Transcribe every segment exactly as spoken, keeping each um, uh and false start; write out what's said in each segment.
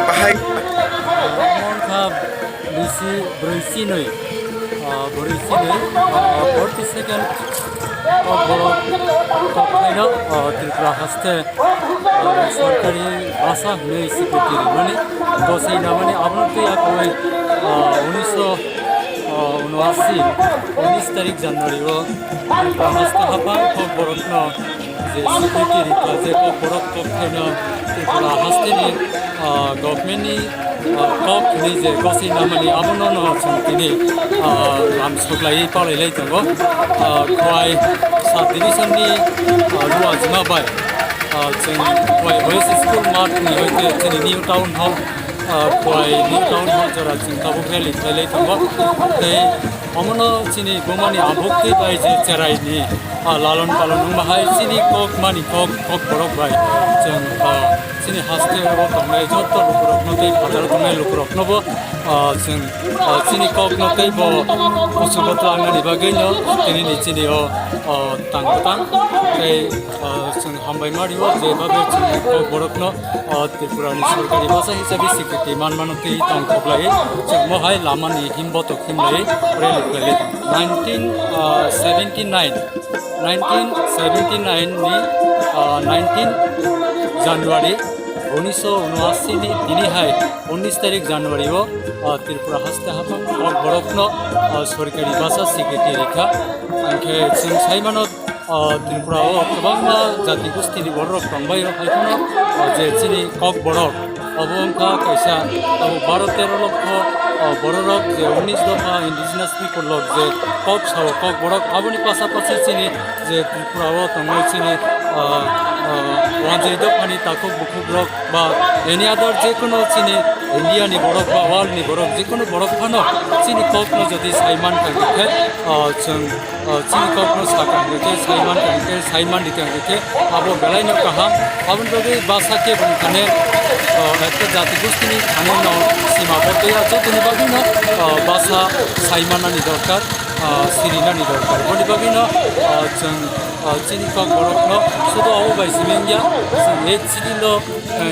Bahai. Bisi brwi chinwi, ah, brwi chinwi, ah, forty second, ah, borok kok khaino, ah, Tripura haste, ah, sorkari bhasha hwnwi swikriti rimani, gosai namani abono twi akwui, ah, unisho, ah, unoashi, unis tarik January o Tripura haste haphang kok borokno je swikriti rikha, je kok borok kok khaino Tripura hasteni, ah, government ni, ah, kok hwnwi je gosai namani abono no chwng tini, ah, lam suklaiwi palailai tongo. Ah, Khowai sub division ni, ah, Ruajima bai, ah, chwng Khowai Boys School math ni hoite chini New Town Hall, ah, Khowai New Town Hall jora chwng tabuk rally khlailai tongo. Tei omono chini bumani abuk twi bai je cherai ni, ah, lalon palon wngma hai chini kok mani kok, kok borok bai chwng, ah, chini haste o tongnai joto lukurokno tei phataro tongnai lukuroknobo, ah, chwng, ah, chini kokno tei bo kuchugo tlangnani bagwino tini ni chini o, ah, tang bwtang tei, ah, chwng hambai ma rio je bagwi chini kok borokno, ah, Tripura ni sorkari bhasha hisabe swikriti manmano tei tong kok lai chwng mohai lama ni himbotok himlai rally khlailai nineteen, ah, seventy nine. Nineteen seventy nine ni, ah, nineteen January unisho unoashi ni tini hai unis tarik January o, ah, Tripura haste haphang kok borokno, ah, sorkari bhasha swikriti rikha. Hwnkhe chwng saimano, ah, Tripura o kwbangma jati gosti ni bororok tongbai o, hai phano, ah, je chini kok borok Obo wngkha kaisa abo baro tero lokho, o, bororok je unis dopha indigenous people rok je kok sao, kok borok aboni pasapasi chini je Tripura o tongnai chini, o, o, wanjwi dophani takhuk bukhuk rok ba any other je kono chini India ni borok ba world ni borok je kono borok phano chini kok no jodi sai mankha hwnkhe, o, chwng o, chini kokno sakha hwnkhe, sai mankha hwnkhe, sai mandi kha hwnkhe, abo belaino kaham. Aboni bagwi basa khe bwrwi thani, o, ekta jati gostini thani no sima bo twiya, jotoni bagwino, o, basa sai manani dorkar, o, sirinani dorkar. Boni bagwino, o, chwng, o, chini kok borokno sudo abo bai simi wngya, chwng ei chini no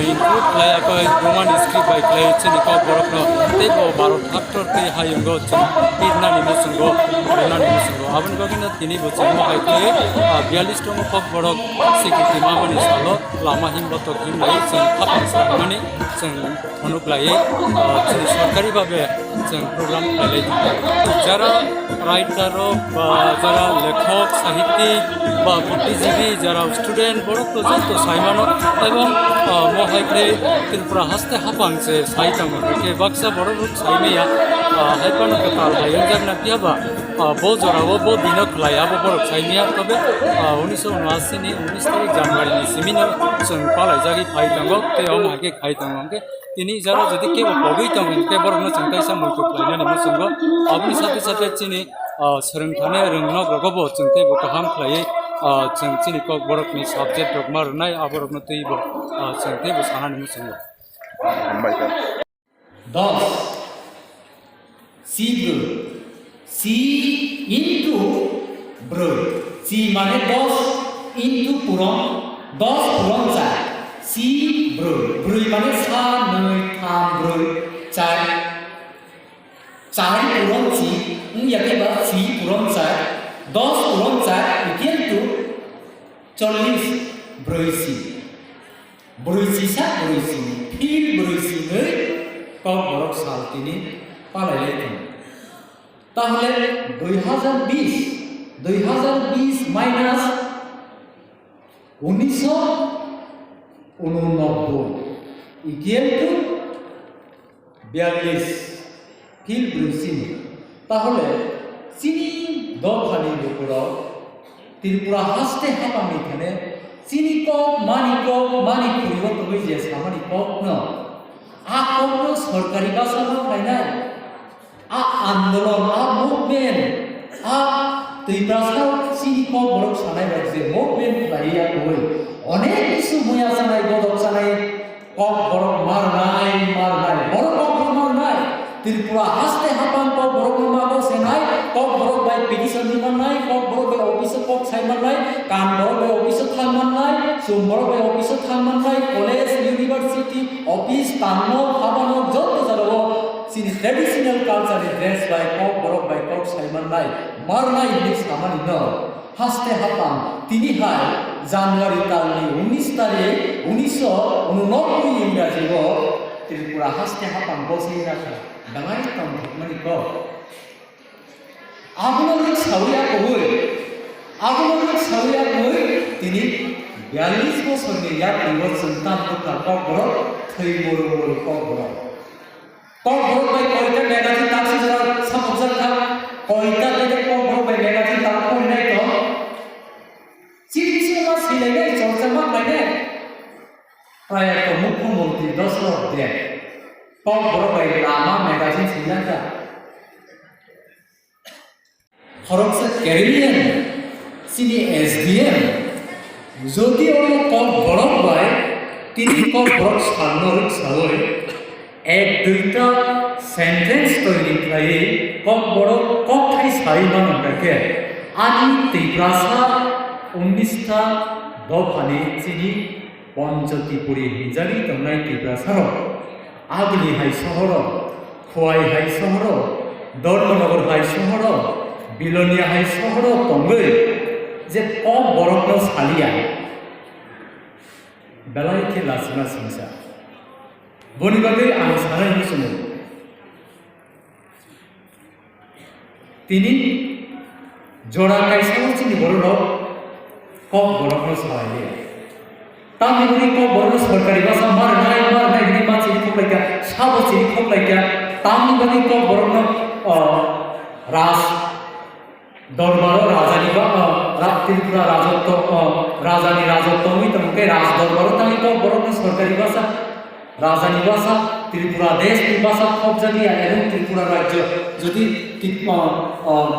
include khlai, abo Roman script bai khlai chini kok borokno tei bo Bharat actor tei hayungo chwng pirnani muchungo, rwnani muchungo. Aboni bagwino tini bo chwngno hai khlai, ah, biyallis tongmo kok borok swikriti mamani salo lama himbotok himlai chwng khapang srangmani chwng phunuk lai, ah, chini sorkari babe chwng program khlailai tongo. Jara writer rok ba jara lekhok, sahittik ba buddhijibi, jara student, borok to joto saimano, ebong, ah, mo hai khe Tripura haste hapang se sai tongma khe baksa borok rok sai maya, ah, hai phano kwtal bai wngjakna phiya ba, ah, bo jora o bo dino khlai abo borok sai maya, tobe, ah, unisho unashi ni unis tarik January ni simi no chwng palaijagwi phai tongo, tei omo hai khe khai tongo hwnkhe. Tini jora jodi kebo pogwi tong hwnkhe borokno chwng kaisa muitu khlainani muchungo. Aboni sate sate chini, ah, swrwngthani rwngnok rogobo chwng teibo kaham khlaiwi, ah, chwng chini kok borokni subject rok ma rwnai aborokno teibo, ah, chwng teibo sanani muchungo. Hambai kha. Dos. C brwi. C into brwi. C mane dos into puron, dos puron char. C brwi. Brwi mane sa, nwi, tham, brwi, char. Char puron C, wngya khe ba C puron char, dos puron char equal to chollish, brwi C. Brwi C sa, brwi C ni, phil brwi C ni kok borok sal tini palai lai tongo. Tahole dui hazar bis, dui hazar bis minus unisho unonobboi equal to biyallis, phil brwi C ni. Tahole chini dophani lukurok Tripura haste hapangni thane chini kok, mani kok, mani khurigo tongwi je samani kok no, a kok no sorkari basa ma khlainai, a andolon, a movement, a Tiprasa chini kok borok sanai rok je movement khlaiya koi, onek kisu muya sanai, godok sanai, kok borok marnai, marnai. Borok kok borok marnai. Tripura haste hapang kok borok no mago senai. Kok borok bai petition di mannai. Kok borok bai office o kok sai mannai. Kam borok bai office o thang mannai. Chum borok bai office o thang mannai. College, university, office, tangno, habano, joto jagao chini traditional culture ni dress bai kok borok bai kok sai mannai. Marnai hinwi samani no. Haste hapang, tini hai January talni unis tarik, unisho unonobboi Ingraji o Tripura haste hapang bosai rakha, dangai tongthokmani kok. Abono rwk sawi akowi, abono rwk sawi akowi, tini biyallis bosorni yakni o chwng tam nukha kok borok, thwi muru muru kok borok. Kokborok bai koita magazine taksijak, samokjak kha, koita bede Kokborok bai magazine tang porinai tong. Chini bisingo ma swilainai, chorcha ma khlainai. Prayokto Mukhyamantri Dasarath Deb Kokborok bai lama magazine swijak kha. Khoroksa Keralian, chini S D M, jodi o Kokborok bai tini Kokborok salno rwksawi ek duita sentence toiri khlaiwi Kokborok kokthai sai mano khe, ani Tiprasa unista dophani chini Poncho Tripuri hinjagwi tongnai Tiprasarok, Agni hai sohoro, Khowai hai sohoro, Dharmanagar hai sohoro, Bilonia hai sohoro tongwi je Kokborokno saliya, belai khe lachima singsa. Boni bagwi ang sanai hinwi chwngo. Tini jora kaisa o chini bororok Kokborokno salai liya. Tamni bagwi Kokborokno sorkari basa ma rwnai, ma rwnai hinwi ma chini khoklaikha, sabo chini khoklaikha. Tamni bagwi Kokborokno, o, raj dorbaro rajani ba, o, ra-, Tripura rajotto, o, rajani rajotto wngwi tongkhe raj dorbaro tangwi Kokborokno sorkari basa Rajani basa, Tripura deshni basa khobjakya ebong Tripura rajyo jodi tip-, ah, ah,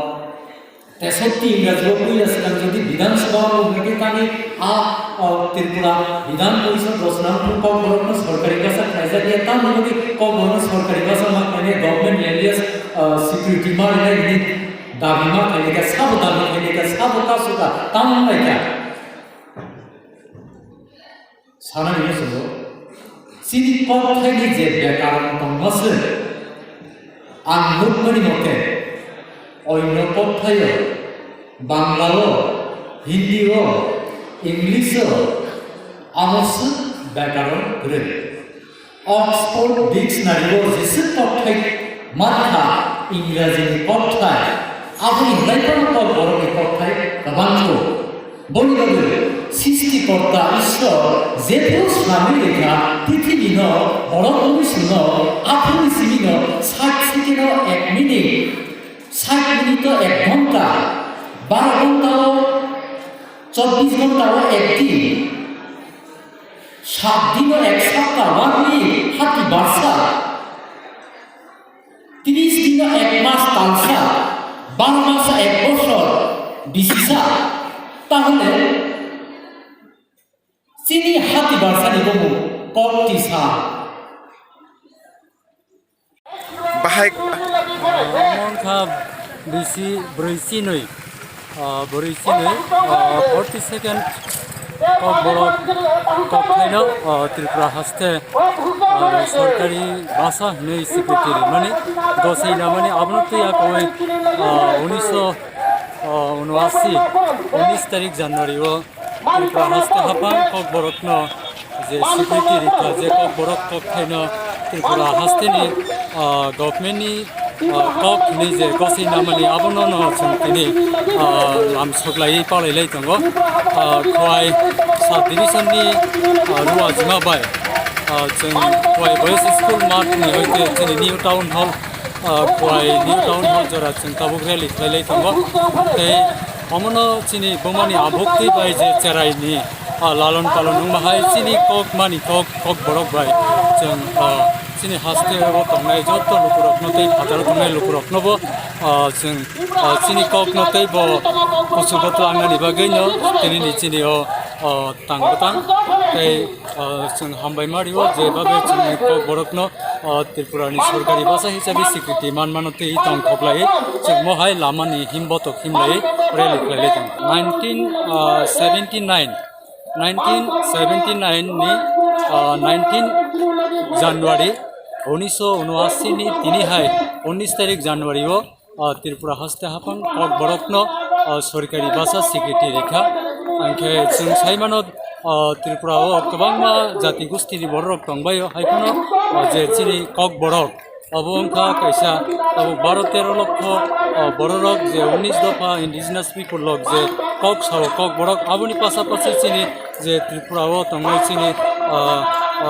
tesotti Ingraji o puila swkang jodi Bidhan Sabha o wngkhe tani a, ah, Tripura Bidhan Porishod rosnang Kokborokno sorkari basa khlaijakya, tamni bagwi Kokborokno sorkari basa ma khlainai, government language, ah, security ma rwnai hwnwi dabi ma khlainai kha, sabo dabi khlainai kha, sabo kasu kha, tamo wnglaikha. Sanani muchungo, chini kokthaini je bekaron tongma se, ang nukmani mote, oino kokthaio, Banglao, Hindio, Englishio, amo se bekaron kwrwi. Oxford Dictionary o jesa kokthai mankha Ingrajini kokthai, aboni hwnlaiphano Kokborokni kokthai kwbangkuk. Boni bagwi Srishtikorta Ishwar jephuru swnamwi rwkha prithibi no, borok wngwi chwngno aphuru simi no sat second o ek minute, sat minute o ek ghonta, baro ghonta o chobbish ghonta o ek din, sat dino ek sapta, one week, hati barsa, tris dino ek mas talsa, baro masa ek bosor bisisa, tahole chini hati barsani bumung kok tisa. Bahai Omo wngkha bisi brwi chinwi, ah, brwi chinwi, ah, forty second Kokborok kokthaino, ah, Tripura haste, ah, sorkari bhasha hinwi swikriti rimani, gosai namani, abono twi a kowai, ah, unisho, ah, unoashi, unis tarik January o Tripura haste haphang Kokborokno je swikriti rikha, je Kokborok kokthaino Tripura hasteni, ah, government ni, ah, kok hinwi je gosai namani abono no chwng tini, ah, lam soklaiwi palailai tongo. Ah, Khowai sub division ni, ah, Ruajima bai, ah, chwng Khowai Boys School math ni hoite chini New Town Hall, ah, Khowai New Town Hall jora chwng tabuk rally khlailai tongo. Tei omono chini bumani abuktwi bai je cherai ni, ah, lalon palon wngma hai chini kok mani kok, Kokborok bai chwng, ah, chini haste o tongnai joto lukurokno tei phataro tongnai lukurokno bo, ah, chwng, ah, chini kokno tei bo kuchugo tlangnani bagwino tini ni chini o, ah, tang bwtang tei, ah, chwng hambai ma rio je bagwi chini Kokborokno, ah, Tripura ni sorkari bhasha hisabe swikriti man mano tei tong khoklai chwng mo hai lama ni him botok him lai rally khlai lai tongo. Nineteen, ah, seventy nine, nineteen seventy nine ni, ah, nineteen January unisho unoashi ni tini hai unis tarik January o, ah, Tripura haste haphang Kokborokno, ah, sorkari bhasha swikriti rikha. Hwnkhe chwng sai mano, ah, Tripura o kwbangma jati gosti ni bororok tongbaio, hai phano, ah, je chini Kokborok Obo wngkha kaisa tabuk baro tero lokho, o, bororok je unis dopha indigenous people rok je kok sao, Kokborok, aboni pasapasi chini je Tripura o tongnai chini, o, o,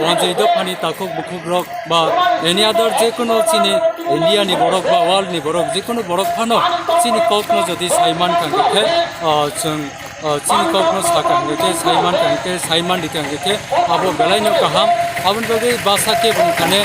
wanjwi dophani takhuk bukhukrok ba any other jekunu chini India ni borok ba world ni borok jekunu borok phano chini kokno jodi saiman kha hwnkhe, o, chwng o, chini kokno sakha hwnkhe khe, saiman kha hwnkhe khe, saiman rikha hwnkhe khe, abo belaino kaham. Aboni bagwi basa khe bwrwng thane,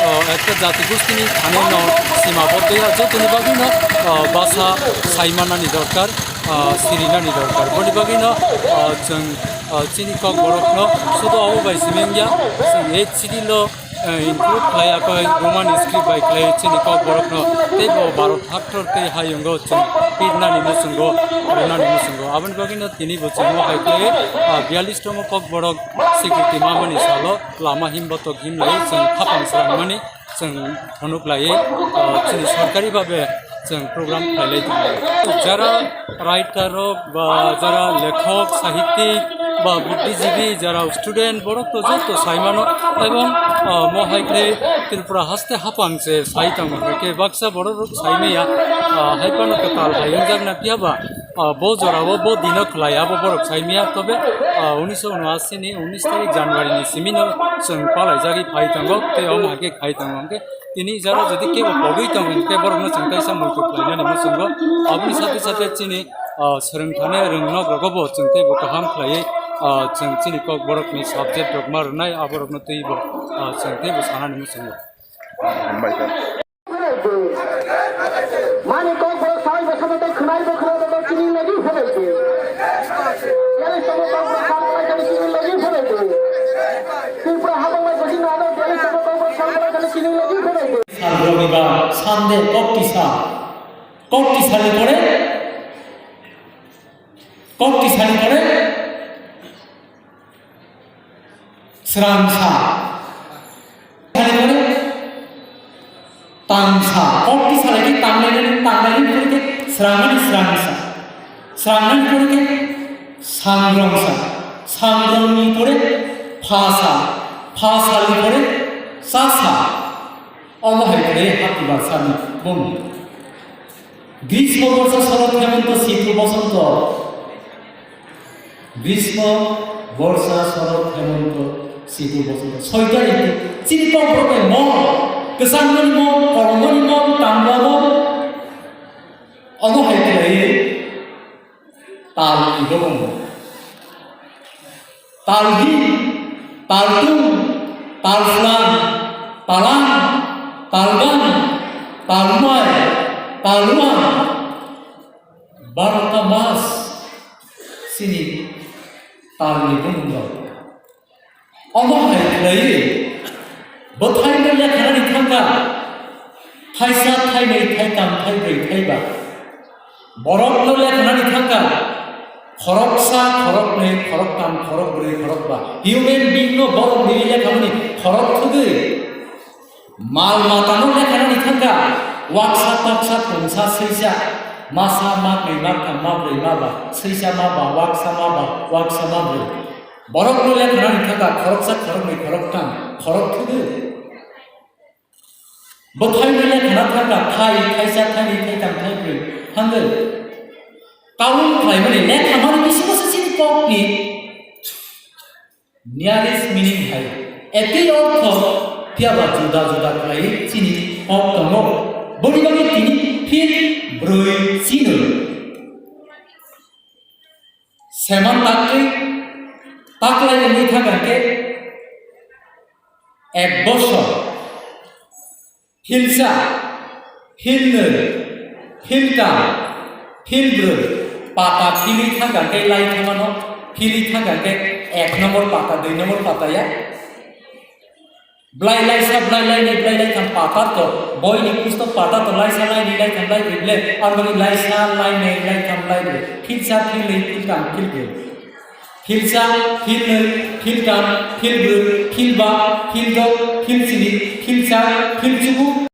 o, ekta jati gostini thane no sima bo twiya, jotoni bagwi no, o, basa saimanani dorkar, o, sirinani dorkar. Boni bagwi no, o, chwng, o, chini Kokborokno sudo abo bai simi wngya, chwng H C D lo, eh, include khlai, akoi Roman script bai khlai chini Kokborokno tei bo Bharat haktor tei hayungo chwng pirnani muchungo, rwnani muchungo. Aboni bagwino tini bo chwngno hai khlai, ah, biyalish tomo Kokborok swikriti mamani salo lama himbotok himlai chwng khapang srangmani chwng phunuk laiwi, ah, chini sorkari babe chwng program khlailai tongo. Jara writer rok ba jara lekhok, sahittik ba buddhijibi, jara student, borok to joto sai mano. Ebong, ah, mo hai khe Tripura haste hapang se sai tong khe baksa borok rok sai maya, ah, hai phano kwtal hai wngjakna phiya ba, ah, bo jora o bo dino khlai abo borok sai maya. Tobe, ah, unisho unoashi ni unis tarik January ni simi no chwng palaijagwi phai tongo tei omo hai khe khai tongo hwnkhe. Tini jara jodi kebo pogwi tong hwnkhe borokno chwng kaisa muitu khlainani muchungo. Aboni sate sate chini, ah, swrwngthane rwngnok rogo bo chwng teibo kaham khlaiwi, ah, chwng chini Kokborokni subject rok ma rwnai aborokno teibo, ah, chwng teibo sanani muchungo. Hambai kha. Mani Kokborok sai bo sabo tei khwnai bo khwnai bo chini logi phunai di. Yari sabo Kokborok sai bo chini logi phunai di. Tripura habang bai bujina ano yari sabo Kokborok sai bo chini logi phunai di. Sal ronibar, Sunday, kok kisa, kok kisa ni pore, kok kisa ni pore, srangsa. Sani pore, tangsa. Kok kisa lai khe tanglai, tanglai ni pore khe srangmani srangsa. Srangnani pore khe sangrongsa, sangrongni pore phasa, phasalni pore chasa. Omo hai khe hati barsani bumung. Grishmo, borsa, sorot, hemonto, situ, bosonto. Grishmo, borsa, sorot, hemonto, situ, bosonto. Soita ritu. Chini kokborok bai mol, kwchangmani mol, kolomani mol, tamla mol. Omo hai khe Tal ni bumung. Talhi, taltung, talslang, talang, talbang, talmai, talwang. Barota mas chini tal ni bumung rok. Omo hai khlaiwi bwthaino lekhanani thangkha, Thaisa, thainwi, thaitham, thaibrwi, thaiba. Borokno lekhanani thangkha khoroksa, khoroknwi, khoroktham, khorokbrwi, khorokba. Human being no borok nini lekhamani khorok thugwi. Mal matano lekhanani thangkha waksa, toksa, tongsa, swisa, masa, maknwi, maktham, mabrwi, maba, swisa, maba, waksa, maba, waksa, mabrwi. Borokno lekhanani thangkha khoroksa, khoroknwi, khoroktham, khorok thugwi. Bwthaino lekhana thangkha thai, thaisa, thainwi, thaitham, thaibrwi, thangwi. Kaung khlaimani lekhamani bisingo se chini kokni nearest meaning hai. Ekoi ortho phiyaba juda juda khlaiwi chini kok tongo. Boni bagwi tini phir brwi chini. Seman takri taklai wngwi thangkha khe ek bosor. Philsa, philnwi, philtham, philbrwi, pata philwi thangkha khe lai thangmano, philwi thangkha khe ek nombor pata, dui nombor pata ya. Blai laisa, blai lainwi, blai laitham pata to, boini pustok pata to, laisa, lainwi, laitham, laibrwi ble, aroni laisa, lainwi, laitham, laibrwi, philsa, philnwi, philtham, philbrwi. Philsa, philnwi, philtham, philbrwi, philba, phildok, philsini, philsa, philchubu,